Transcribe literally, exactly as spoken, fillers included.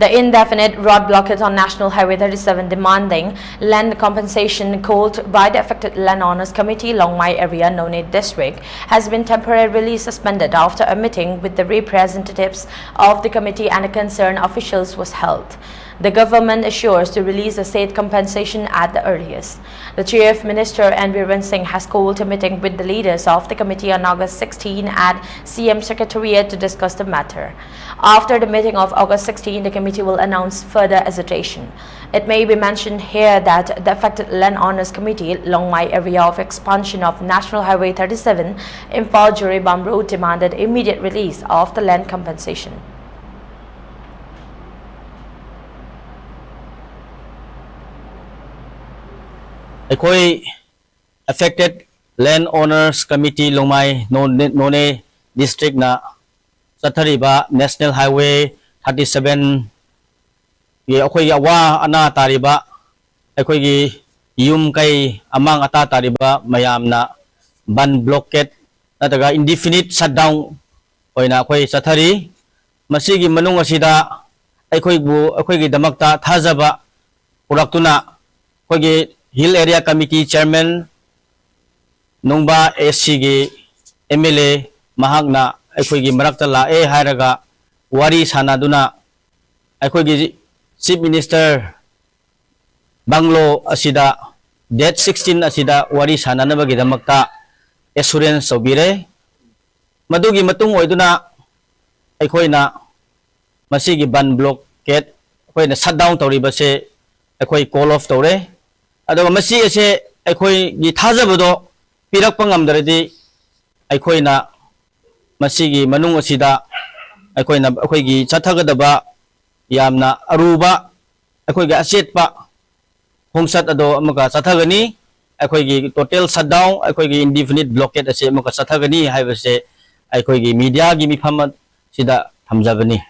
The indefinite road blockade on National Highway thirty-seven demanding land compensation called by the affected Land Owners Committee, Longmai area, Noney district, has been temporarily suspended after a meeting with the representatives of the committee and concerned officials was held. The government assures to release the said compensation at the earliest. The Chief Minister N Biren Singh has called a meeting with the leaders of the committee on August sixteen at C M Secretariat to discuss the matter. After the meeting of August sixteen, the committee will announce further agitation. It may be mentioned here that the affected Land Owners Committee, Longmai area of expansion of National Highway thirty-seven, Imphal Jiribam Road, demanded immediate release of the land compensation. ꯑꯩꯈꯣꯏ Affected Land Owners Committee ꯂꯣꯡꯃꯥꯏ ꯅꯣꯅꯦ ꯗꯤꯁꯇ꯭ꯔꯤꯛꯅ ꯆꯠꯊꯔꯤꯕ National Highway thirty seven ꯒꯤ ꯑꯩꯈꯣꯏꯒꯤ ꯑꯋꯥ ꯑꯅꯥ ꯇꯥꯔꯤꯕ ꯑꯩꯈꯣꯏꯒꯤ ꯌꯨꯝ ꯀꯩ ꯑꯃꯥꯡ ꯑꯇꯥ ꯇꯥꯔꯤꯕ ꯃꯌꯥꯝꯅ ꯕꯟ ꯕ꯭ꯂꯣꯀꯦꯠ ꯅꯠꯇ꯭ꯔꯒ indefinite shutdown ꯑꯣꯏꯅ ꯑꯩꯈꯣꯏ ꯆꯠꯊꯔꯤ꯫ ꯃꯁꯤꯒꯤ ꯃꯅꯨꯡ ꯑꯁꯤꯗ ꯑꯩꯈꯣꯏꯕꯨ ꯑꯩꯈꯣꯏꯒꯤꯗꯃꯛꯇ ꯊꯥꯖꯕ ꯄꯨꯔꯛꯇꯨꯅ ꯑꯩꯈꯣꯏꯒꯤ Hill Area Committee Chairman ꯅꯨꯡꯕꯥ ꯑꯦꯁ ꯁꯤꯒꯤ ꯑꯦꯝ ꯑꯦꯜ ꯑꯦ ꯃꯍꯥꯛꯅ ꯑꯩꯈꯣꯏꯒꯤ ꯃꯔꯛꯇ ꯂꯥꯛꯑꯦ ꯍꯥꯏꯔꯒ ꯋꯥꯔꯤ ꯁꯥꯟꯅꯗꯨꯅ ꯑꯩꯈꯣꯏꯒꯤ Chief Minister ꯕꯪꯒ꯭ꯂꯣ ꯑꯁꯤꯗ date sixteen ꯑꯁꯤꯗ ꯋꯥꯔꯤ ꯁꯥꯟꯅꯅꯕꯒꯤꯗꯃꯛꯇ assurance ꯇꯧꯕꯤꯔꯦ꯫ ꯃꯗꯨꯒꯤ ꯃꯇꯨꯡ ꯑꯣꯏꯗꯨꯅ ꯑꯩꯈꯣꯏꯅ ꯃꯁꯤꯒꯤ ꯕꯟ ꯕ꯭ꯂꯣꯀꯦꯠ ꯑꯩꯈꯣꯏꯅ ꯁꯠ ꯗꯥꯎꯟ ꯇꯧꯔꯤꯕꯁꯦ ꯑꯩꯈꯣꯏ ꯀꯣꯜ ꯑꯣꯐ ꯇꯧꯔꯦ꯫ ꯑꯗꯨꯒ ꯃꯁꯤ ꯑꯁꯦ ꯑꯩꯈꯣꯏꯒꯤ ꯊꯥꯖꯕꯗꯣ ꯄꯤꯔꯛꯄ ꯉꯝꯗ꯭ꯔꯗꯤ ꯑꯩꯈꯣꯏꯅ ꯃꯁꯤꯒꯤ ꯃꯅꯨꯡ ꯑꯁꯤꯗ ꯑꯩꯈꯣꯏꯅ ꯑꯩꯈꯣꯏꯒꯤ ꯆꯠꯊꯒꯗꯕ ꯌꯥꯝꯅ ꯑꯔꯨꯕ ꯑꯩꯈꯣꯏꯒꯤ ꯑꯆꯦꯠꯄ ꯈꯣꯡꯆꯠ ꯑꯗꯣ ꯑꯃꯨꯛꯀ ꯆꯠꯊꯒꯅꯤ꯫ ꯑꯩꯈꯣꯏꯒꯤ total shutdown, ꯑꯩꯈꯣꯏꯒꯤ indefinite blockade ꯑꯁꯤ ꯑꯃꯨꯛꯀ ꯆꯠꯊꯒꯅꯤ ꯍꯥꯏꯕꯁꯦ ꯑꯩꯈꯣꯏꯒꯤ ꯃꯤꯗꯤꯌꯥꯒꯤ ꯃꯤꯐꯝ ꯑꯁꯤꯗ ꯊꯝꯖꯕꯅꯤ꯫